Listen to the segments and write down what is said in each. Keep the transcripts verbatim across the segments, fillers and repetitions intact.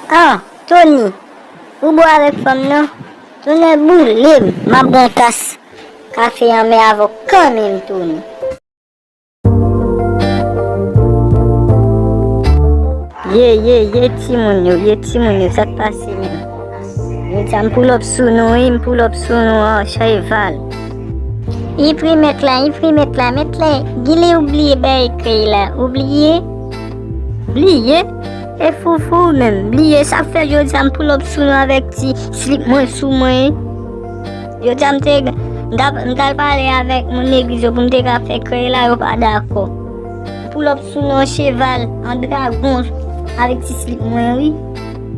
Ah, Tony, ou bo avèk fanm nan? Tonnè boule m, m ap ba w tas kafe anmè avè w kanmenm, Tony. Ye, ye, ye timoun yo, ye timoun yo, sa k pase menm? Yo di a m pull up sou nou, wi, m pull up sou nou an, cheval. Ipri mèt la, ipri mèt la, mèt la, genlè ou bliye bay krèy la, ou bliye? Bliye? E foufou menm, bliye, sa fè jodi a m pull up sou nou avèk ti slip mwen sou mwen. Jodi a m te, m t ap, m t al pale avèk moun legliz yo pou m te ka fè krèy la, yo pa dakò. M pull up sou nou an cheval, an dragon, avèk ti slip mwen, wi.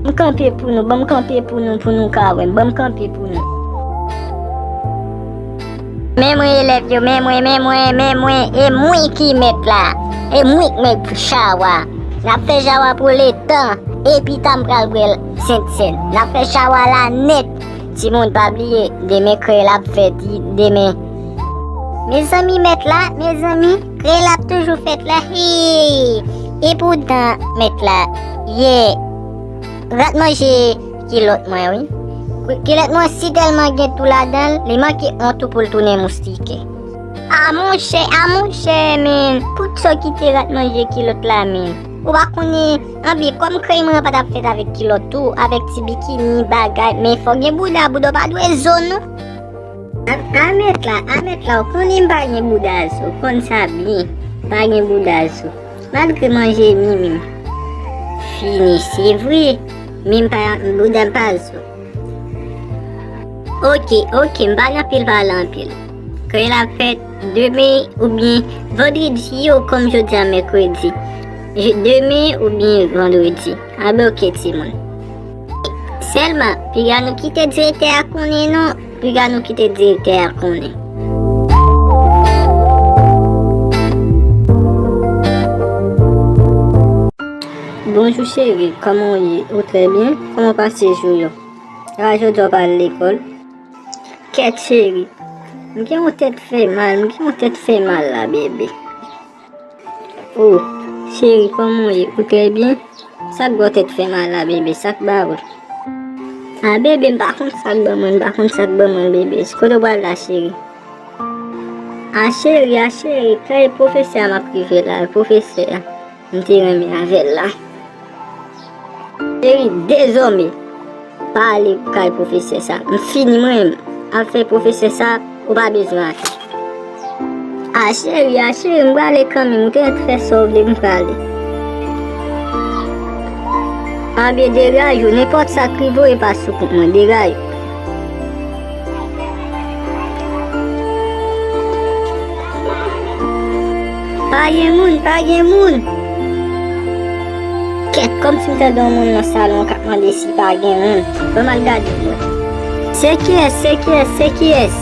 M kanpe pou nou, ban m kanpe pou nou, pou nou ka wè m, ban m kanpe pou nou. Men mwen elèv yo, men mwen, men mwen, men mwen, e mwen ki mèt la, e mwen k mèt chawa. N ap fè chawa pou letan, epi ta m pral bwè Sentsèn. N ap fè chawa la nèt. Timoun, pa bliye, demen krèy la ap fèt, wi, demen. Mezanmi, mèt la, mezanmi, krèy la ap toujou fèt la, hi! Epoutan, mèt la, ye, rat manje kilòt mwen, wi. Kilòt mwen si tèlman gen tou ladan l, li manke yon tou pou l tounen moustike. A monchè, a monchè, men, poutso kite rat manje kilòt la, men. Ou pa konnen, anben, kòm krèy mwen an pa t ap fèt avèk kilòt tou, avèk ti bikini, bagay, men fò gen bouda, bouda w pa dwe zo, non. A, a mèt la, a mèt la, ou konnen m pa gen bouda zo, ou konn sa byen, m pa gen bouda zo. Malgre manje mimi m fini, se vre, men m pa, bouda m pa zo. Oke, oke, m pa nan anpil pale anpil. Krèy la ap fèt demen oubyen vandredi, yo, kòm jodi a mèkredi. Je-, demen oubyen vandredi. Anben oke, timoun. Sèlman, piga nou kite direktè a konnen non, piga nou kite direktè a konnen. Bonjou cheri, kòman w ye? Ou trè byen? Kòman w pase jou yo? A, jodi a w pa al lekòl? Kèt cheri, m gen yon tèt fè mal, m gen yon tèt fè mal la, bebe. O, cheri, kòman w ye? Ou trè byen? Sa k ba w tèt fè mal la, bebe? Sa k ba w? A, bebe, m pa konn sa k ban mwen, m pa konn sa k ban mwen, bebe. Kote w pral la, cheri? A, cheri, a, cheri, kay pwofesè a m ap rive la, pwofesè a. M te renmen avè l la. Cheri, dezòmè, pa ale kay pwofesè sa. M fini mwen menm. Al fè pwofesè sa, ou pa bezwen ale. A cheri, a cheri, m prale kanmenm. Ou te mèt fè sa w vle, m prale. Anben degaje w, nenpòt sa k rive w, e pa sou kont mwen, degaje w. Pa gen moun, pa gen moun. Kèt, kòmsi m tande yon moun nan salon k ap mande si pa gen moun. Ban m al gade mwen. Se kiyès, se kiyès, se kiyès?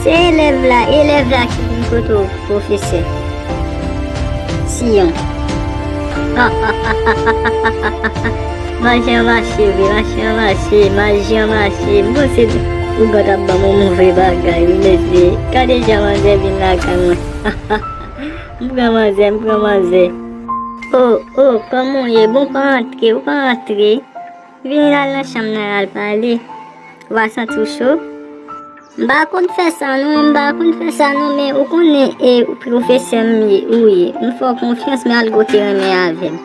Se elèv la, elèv la ki vin kote w, pwofesè. Siyon. Maji an mache vre, maji an mache, maji an mache. M panse ougan t ap ban m yon move bagay wi, mesye. Gade jan manzè vin lakay mwen. M pran manzè, m pran manzè. O, o, kòman w ye? Bon, pa antre, ou pa antre. Vin al nan chanm nan, al pale. Ou pa santi w cho? M pa konn fè sa non, m pa konn fè sa non, men ou konnen e pwofesè m ye, ou ye. M fè w konfyans, men al gwo te renmen avè m.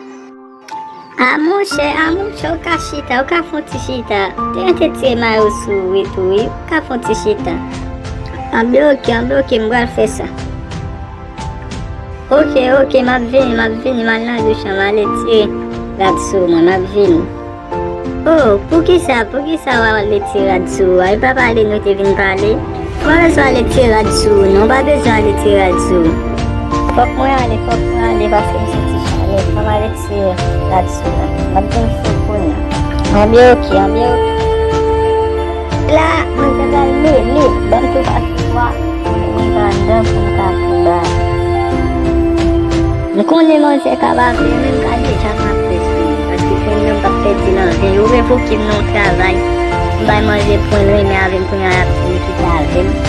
A monchè, a monchè, ou ka chita, ou ka fè yon ti chita. Te rete tire mayo sou ou wi tou wi, ou ka fè yon ti chita. Anben oke, anben oke, m pral fè sa. Oke, oke, m ap vini, m ap vini, m al nan douch lan, m al retire rad sou mwen, m ap vini. O, poukisa, poukisa w al retire rad sou ou a? E pa pale nou te vin pale? Ou pa bezwen al retire rad sou ou, non, ou pa bezwen al retire rad sou ou. Fòk mwen ale, fòk mwen ale, paske m santi chalè. Fò m al retire rad sou mwen. M ap vin fou kounye a. Anben oke, anben oke. La, manzè pral mele, ban m tou pase bwa, pou mwen pa anndan, pou m ka tou ba. M konnen manzè ka ba vre, men m ka deja pa près pou li, paske fè m nan m p ap pèdi l anyen. Yo revoke m nan yon travay, m bay manzè pwen l renmen avè m, kounye a l ap di m kite avè m.